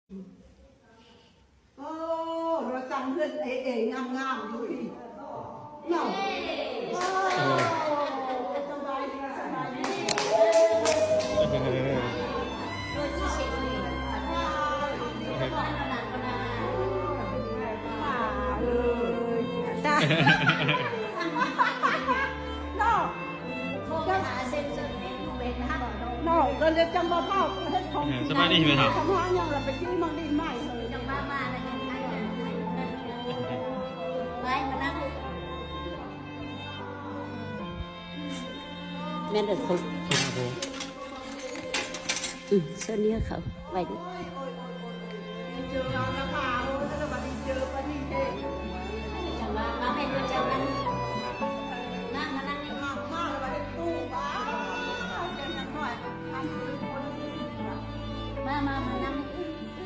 ໂອ້ ລະຕັ້ງເຮືອນເອໆງາມໆຢູ່ນີ້ເນາະ. ໂອ້ ສະບາຍດີ ສະບາຍດີ. ເອີ ເອີ ເອີ ເນາະ. ໂທໄປຫາເຊັນເຊີຕິດຢູ່ເວັນຫັ້ນເນາະ ກໍເລີຍຈັ່ງບໍ່ເວົ້າເຮັດຂອງ ເອີ ສະບາຍດີແມ່ເຖົ້າ ຄຳຫາຫຍັງລະໄປຊື້ໝາກດິນໃໝ່ເລີຍ ຈັ່ງມາ ມາແລ້ວຍັງໄປ ໄປມານັ່ງ ແມ່ນເດີທຸກ ອືມ ເຊີນນີ້ເຂົາໄວ້